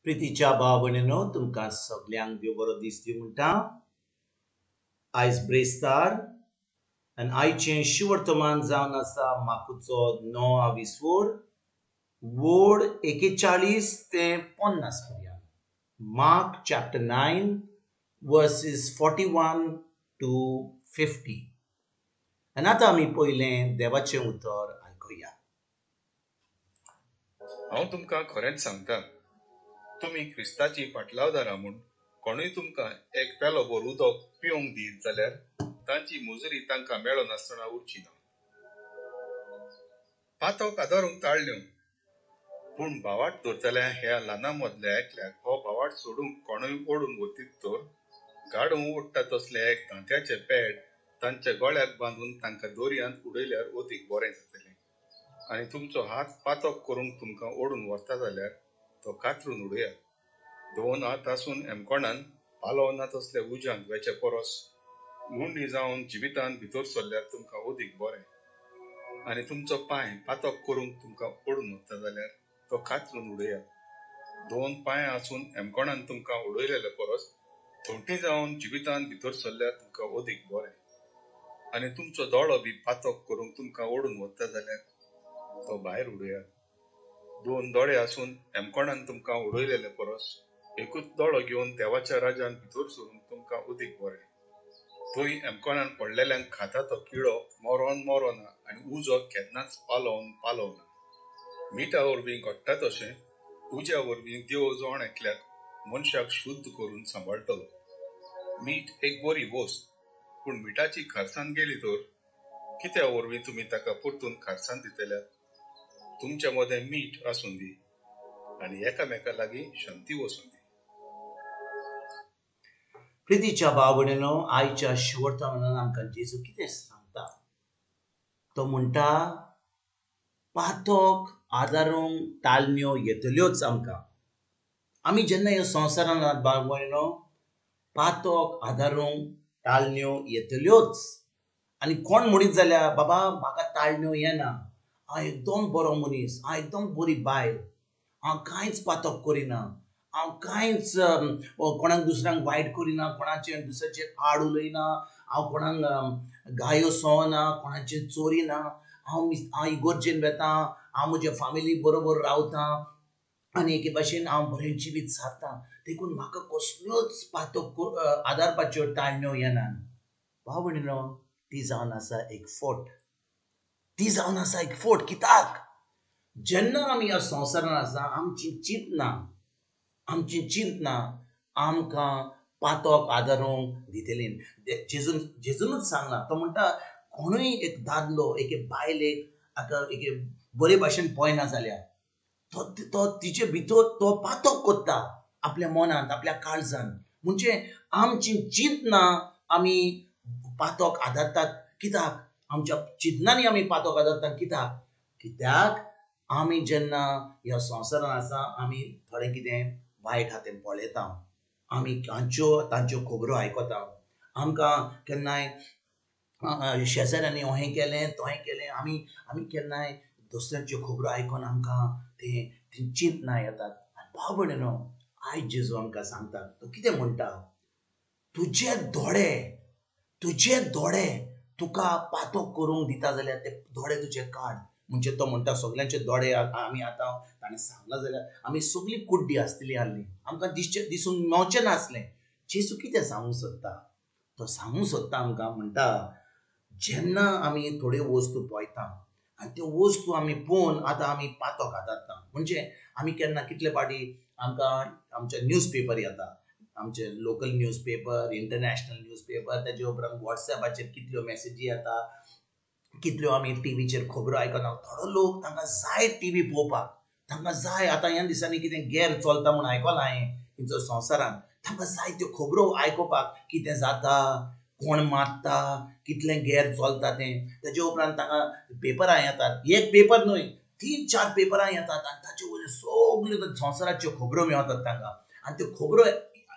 प्रितीच्या भाव भयणीनो, तुमकां सगल्यांक देव बरो दीस दी म्हणटा. आयज ब्रेस्तार आनी आयचें शिवर्तमान जावन आसा माकुचो 9 विसवोर वोड 41 ते 50 पर्यंत. Mark chapter 9 verses 41 to 50. आनी आतां आमी पयलें देवाचें उतर आयकुया. हांव तुमकां खरेंच सांगता, तुमी क्रिस्ताची पाटलावदारां म्हूण कोणूय तुमकां एक पेलो भर उदक पिवंक दीत जाल्यार तांची मुजुरी तांकां मेळनासतना उरची ना. पातक आदारूंक ताळ्यो, पूण भावाट धरतल्या ह्या ल्हाना मदल्या एकल्याक हो भावाट सोडूंक कोणूय ओडून वतीत तर गाडूं ओडटा तसलें एक दांत्याचें पेड तांच्या गळ्याक बांदून तांकां दर्यांत उडयल्यार अदीक बरें जातलें. आनी तुमचो हात पातक करूंक तुमकां ओडून व्हरता जाल्यार तो कातरून उडयात. दोन हात आसून एमकोणान पालोवना तसल्या उज्यांत वेचे परस गुंडी जावन जिवितान भितर सरल्यार तुमकां अदीक बरें. आनी तुमचो पांय पातक करूंक तुमकां ओडून वता जाल्यार तो कातरून उडयात. दोन पांय आसून एमकोणान तुमकां उडयलेले परस थोंटी जावन जिवितान भितर सरल्यार तुमकां अदीक बरें. आनी तुमचो दोळो बी पातक करूंक तुमकां ओडून वता जाल्यार तो भायर उडयात. दोन दोळे आसून एमकोणान तुमकां उडयलेले परस एकूच दोळो घेवन देवाच्या राजान भितर सरून तुमकां अदीक बरें. थंय एमकोणान पडलेल्यांक खाता तो किडो मरोन मरोना आनी उजो केन्नाच पालोवन पालोवना. मिठा वरवीं घडटा तशें उज्या वरवीं देव जण एकल्याक मनशाक शुद्ध करून सांबाळटलो. मीठ एक बरी वस्त, पूण मिठाची खारसाण गेली तर कित्या वरवीं तुमी ताका परतून खारसाण दितल्यात? तुमच्या मदें मीठ आसूं दी आनी एकामेका लागीं शांती वसूं दी. प्रितीच्या भाव भयणीनो, आयच्या शिवर्तमानान आमकां जेजू कितें सांगता? तो म्हणटा, पातक आदारूंक तालण्यो येतल्योच आमकां. आमी जेन्ना ह्या संवसारांत भाव भयणीनो, पातक आदारूंक तालण्यो येतल्योच. आनी कोण म्हणीत जाल्यार, बाबा म्हाका ताळण्यो येना, हांव एकदम बरो मनीस, हांव एकदम बरी बायल, हांव कांयच पातक करिना, हांव कांयच कोणाक दुसऱ्यांक वायट करिना, कोणाचेर दुसऱ्याचेर आड उलयना, हांव कोणाक गायो सोवना, कोणाचेर चोरिना, हांव हांव इगोर्जेन वेता, हांव म्हज्या फामिली बरोबर रावता आनी एके भाशेन हांव बरें जिवीत सारता, देखून म्हाका कसल्योच पातक आदारपाच्यो ताळण्यो येना. भाव भयणीनो, ती जावन आसा एक फोट. ती जावन आसा एक फोट. कित्याक? जेन्ना आमी ह्या संवसारांत आसा, आमची चिंतना, आमची चिंतना आमकां पातक आदारूंक दितली. जेजून जेजूनच सांगला, तो म्हणटा, कोणूय एक दादलो एके बायलेक आतां एके बरे भाशेन पळयना जाल्यार तो तो तिचे भितर तो पातक करता आपल्या मनांत, आपल्या काळजान. म्हणजे आमची चिंतना आमी पातक आदारतात. कित्याक? आमच्या चिंतनांनी आमी पातक आदारतात. कित्याक? कित्याक आमी जेन्ना ह्या संवसारांत आसा, आमी थोडें कितें वायट आहा तें पळयता, आमी हांच्यो तांच्यो खबरो आयकता. आमकां केन्नाय शेजाऱ्यांनी अहें केलें तोहें केलें, आमी आमी केन्नाय दुसऱ्यांच्यो खबरो आयकून आमकां तें ती चिंतना येतात. आनी भाव भयणीनो, आयज जेजू आमकां सांगता, तो कितें म्हणटा? तुजे दोळे, तुजे दोळे तुका पातक करूंक दिता जाल्यार ते दोळे तुजे काड. म्हणजे तो म्हणटा सगल्यांचे दोळे आमी आतां ताणें सांगलां जाल्यार आमी सगळीं कुड्डी आसतली आहली, आमकां दिसचें दिसूंक मेवचें नासलें. जेजू कितें सांगूंक सोदता? तो सांगूंक सोदता आमकां, म्हणटा, जेन्ना आमी थोड्यो वस्तू पळयता आनी त्यो वस्तू आमी पळोवन आतां आमी पातक आदारता. म्हणजे आमी केन्ना कितले फावटी आमकां आमचे न्यूज पेपर येता, आमचे local news paper, international news paper, ताजे उपरांत वॉट्सएपाचेर कितल्यो मॅसेजी येता, कितल्यो आमी टिवीचेर खबरो आयकना. थोडो लोक तांकां जाय टिवी पळोवपाक, तांकां जाय आतां ह्या दिसांनी कितें गैर चलता म्हूण आयकलां हांवें खंयचो संवसारांत, तांकां जाय त्यो खबरो आयकुपाक, कितें जाता, कोण मारता, कितलें गैर चलता तें. ताजे उपरांत तांकां पेपरां येतात, एक पेपर न्हय, 3-4 पेपरां येतात आनी ताचे वयल्यो सगल्यो संवसाराच्यो खबरो मेळतात तांकां. आनी त्यो खबरो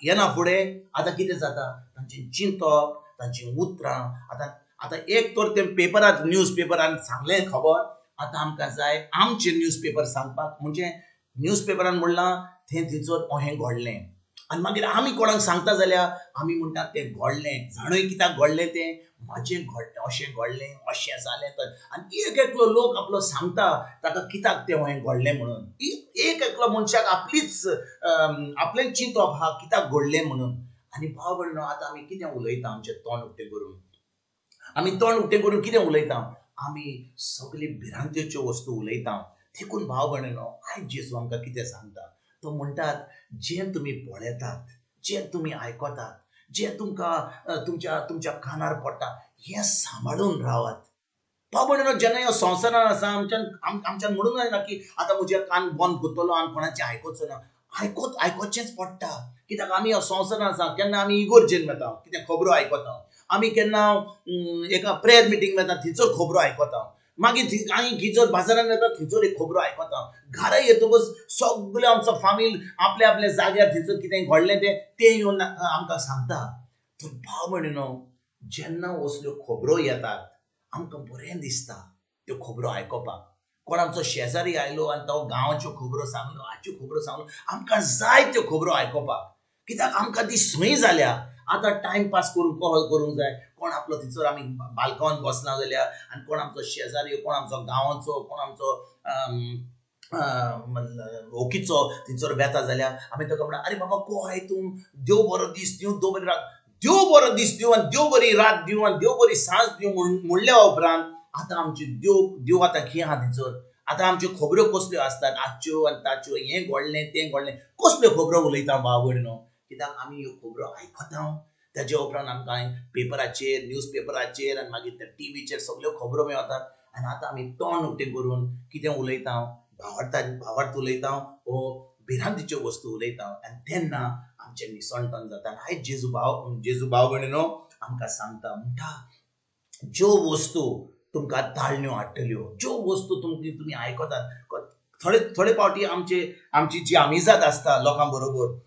येना फुडें आतां कितें जाता, तांचें चिंतप, तांचीं उतरां आतां आतां एक तर ते पेपरांत न्यूज पेपरान सांगलें खबर, आतां आमकां जाय आमचे न्यूज पेपर सांगपाक. म्हणजे न्यूज पेपरान म्हणलां थंय थंयसर अहें घडलें. आनी मागीर आमी कोणाक सांगता जाल्यार आमी म्हणटात तें घडलें, जाणूय कित्याक घडलें तें, म्हाजें घडलें, अशें घडलें, अशें जालें. तर आनी एक एकलो लोक आपलो सांगता ताका कित्याक तें अहें घडलें म्हणून. एक एकलो मनशाक आपलीच आपलें चिंतप आहा कित्याक घडलें म्हणून. आनी भाव भयणो, आतां आमी कितें उलयता आमचें तोंड उक्तें करून, आमी तोंड उक्तें करून कितें उलयता, आमी सगळी भिरांतेच्यो वस्तू उलयता. देखून भाव भयणो, आयज जेजू आमकां कितें सांगता, तो म्हणटात जें तुमी पळयतात, जें तुमी आयकतात, जें तुमकां तुमच्या तुमच्या कानार पडटा, हें सांबाळून रावात. भाव भयणो, जेन्ना ह्या संवसारान आसा आमच्यान आमच्यान म्हणूंक जायना की आतां म्हजे कान बंद करतलो आनी कोणाचें आयकोचो ना. आयकोचेंच पडटा, कित्याक आमी ह्या संवसारान आसा. केन्ना आमी इगोर्जेन वता, कितें खबरो आयकता, आमी केन्ना एका प्रेयर मिटींग वता, थंयसर खबरो आयकता, मागीर आमी खंयसर बाजारान वता, थंयसर एक खबरो आयकता, घरा येतकच सगळे आमचो फामील आपल्या आपल्या जाग्यार थंयसर कितें घडलें तें तें येवन आमकां सांगता. तर भाव भयणीनो, जेन्ना असल्यो खबरो येतात आमकां बरें दिसता त्यो खबरो आयकोपाक. कोण आमचो शेजारी आयलो आनी तो गांवाच्यो खबरो सांगलो, हाच्यो खबरो सांगलो, आमकां जाय त्यो खबरो आयकोपाक, कित्याक आमकां ती संय जाल्या. आतां टायमपास करूंक कॉल करूंक जाय. कोण आपलो थंयसर आमी बाल्कवान बसना जाल्यार आनी कोण आमचो शेजारी, कोण आमचो गांवाचो, कोण आमचो ओकीचो थंयसर वेता जाल्यार आमी ताका म्हणटा, आरे बाबा को हाय तूं, देव बरो दीस दिवं, देव बरी रात, देव बरो दीस दिवं आनी देव बरी रात दिवं आनी देव बरी सांज दिवं म्हणल्या उपरांत आतां आमची देव देव आतां खंय आहा थंयसर, आतां आमच्यो खबऱ्यो कसल्यो आसतात, आजच्यो आनी ताच्यो, हें घडलें तें घडलें, कसल्यो खबरो उलयता भाव भयणीनो. कित्याक आमी ह्यो खबरो आयकता, ताजे उपरांत आमकां पेपराचेर, न्यूज पेपराचेर आनी मागीर त्या टिवीचेर सगल्यो खबरो मेळतात. आनी आतां आमी तोंड उक्तें करून कितें उलयता, भावार्थ उलयता वो भिरांतीच्यो वस्तू उलयता, आनी तेन्ना आमचें निसणटन जाता. आयज जेजू भाव भयणीनो आमकां सांगता, म्हणटा ज्यो वस्तू तुमकां ताळण्यो हाडटल्यो, ज्यो वस्तू तुमी आयकतात, थोडे थोडे फावटी आमची जी आमिजाद आसता लोकां बरोबर,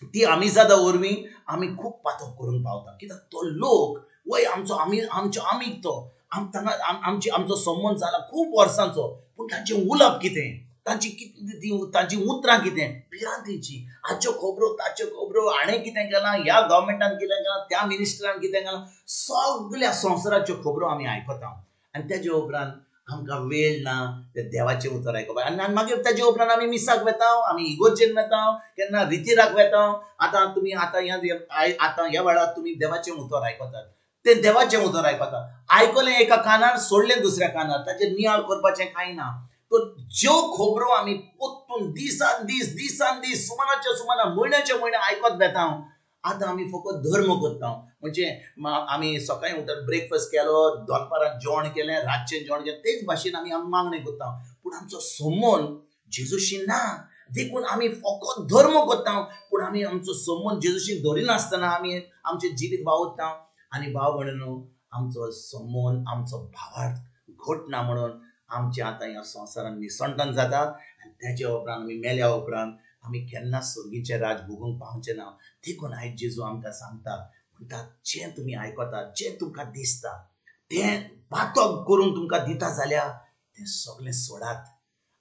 ती आमिजादा वरवीं आमी खूब पातक करूंक पावता. कित्याक तो लोक वय आमचो आमचो आमीग तो आमचो संबंद जाला खूब वर्सांचो, पूण तांचें उलप कितें, तांची उतरां कितें, भिरांतीची, हाच्यो खबरो ताच्यो खबरो, हाणें कितें केलां, ह्या गव्हर्मेंटान कितें केलां, त्या मिनिस्टरान कितें केलां, सगळ्या संवसाराच्यो खबरो आमी आयकता. आनी तेजे उपरांत आमकां वेळ ना ते देवाचें उतर आयकोपाक. आनी मागीर तेजे उपरांत आमी मिसाक वेता, आमी इगोर्जेन वेता, केन्ना रितिराक वेता. आतां तुमी आतां आतां ह्या वेळार तुमी देवाचें उतर आयकतात, तें देवाचें उतर आयकता, आयकलें एका कानार, सोडलें दुसऱ्या कानार, ताचेर नियाळ करपाचें कांय ना. तर ज्यो खबरो आमी पोत्तून दिसान दीस, दिसान दीस, सुमानाच्या सुमाना, म्हयन्याच्या म्हयन्या आयकत वेता. आतां आमी फकत धर्म करता, म्हणजे आमी सकाळीं उठून ब्रेकफास्ट केलो, दनपारां जेवण केलें, रातचें जेवण केलें, तेच भाशेन आमी मागणें करता, पूण आमचो संबंद जेजूशी ना. देखून आमी फकत धर्म करता, पूण आमी आमचो संबंद जेजूशी धरिनासतना आमी आमचें जिवीत वावुरता. आनी भाव भयणीनो, आमचो संबंद, आमचो भावार्थ घट ना म्हणून आमचें आतां ह्या संवसारान निसणटन जाता. आनी तेजे उपरांत आमी मेल्या उपरांत आमी केन्ना सर्गीचें राज भोगूंक पावचें ना. देखून आयज जेजू आमकां सांगता, म्हणटा जें तुमी आयकतात, जें तुमकां दिसता, तें पातक करून तुमकां दिता जाल्यार तें सगळें सोडात.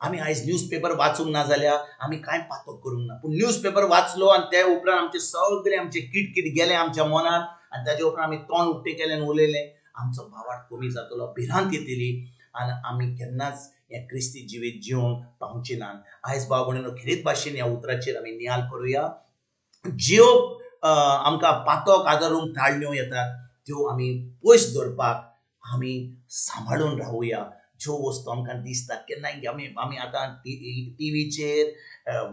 आमी आयज न्यूज पेपर वाचूंक ना जाल्यार आमी कांय पातक करूंक ना, पूण न्यूज पेपर वाचलो आनी ते उपरांत आमचें सगळें आमचें किटकीट गेलें आमच्या मनान, आनी ताजे उपरांत आमी तोंड उक्तें केलें आनी उलयलें, आमचो भावार्थ कमी जातलो, भिरांत येतली आनी आमी केन्नाच हें क्रिस्ती जिवीत जिवंक पावचे ना. आयज भाव भयणीनो, खेरीत भाशेन ह्या उतराचेर आमी नियाळ करुया. ज्यो आमकां पातक आदारून ताळण्यो येतात त्यो आमी पयस दवरपाक आमी सांबाळून रावुया. ज्यो वस्तू आमकां दिसतात केन्नाय आमी आमी आतां टिवीचेर,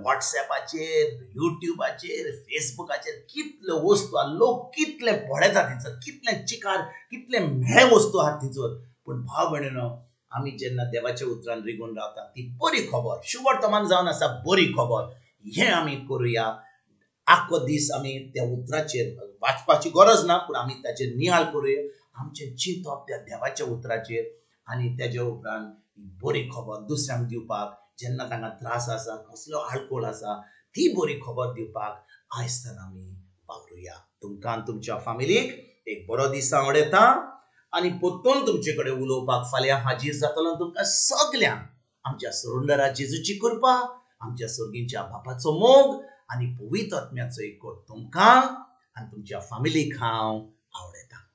वॉट्सएपाचेर, युट्यूबाचेर, फेसबुकाचेर कितल्यो वस्तू आहा, लोक कितले पळयतात थंयसर, कितले चिकार, कितले म्हेळे वस्तू आहात थंयसर. पूण भाव भयणीनो, आमी जेन्ना देवाच्या उतरान रिगून रावता ती बरी खबर, शुवर्तमान जावन आसा बरी खबर, हें आमी करुया. आख्खो दीस आमी त्या उतराचेर वाचपाची गरज ना, पूण आमी ताचेर नियाळ करुया, आमचें चिंतप त्या देवाच्या उतराचेर, आनी तेजे उपरांत बरी खबर दुसऱ्यांक दिवपाक, जेन्ना तांकां त्रास आसा, कसलो आडखळ आसा, ती बरी खबर दिवपाक आयज तर आमी वावरुया. तुमकां आनी तुमच्या फामिलीक एक बरो दीस आवडटा आनी परतून तुमचे कडेन उलोवपाक फाल्यां हाजीर जातलो. तुमकां सगल्यांक आमच्या सरुंदरा जेजूची कृपा आमच्या सर्गींच्या बापाचो मोग आनी पवित्र आत्म्याचो एकवट तुमकां आनी तुमच्या फामिलीक हांव आवडयता.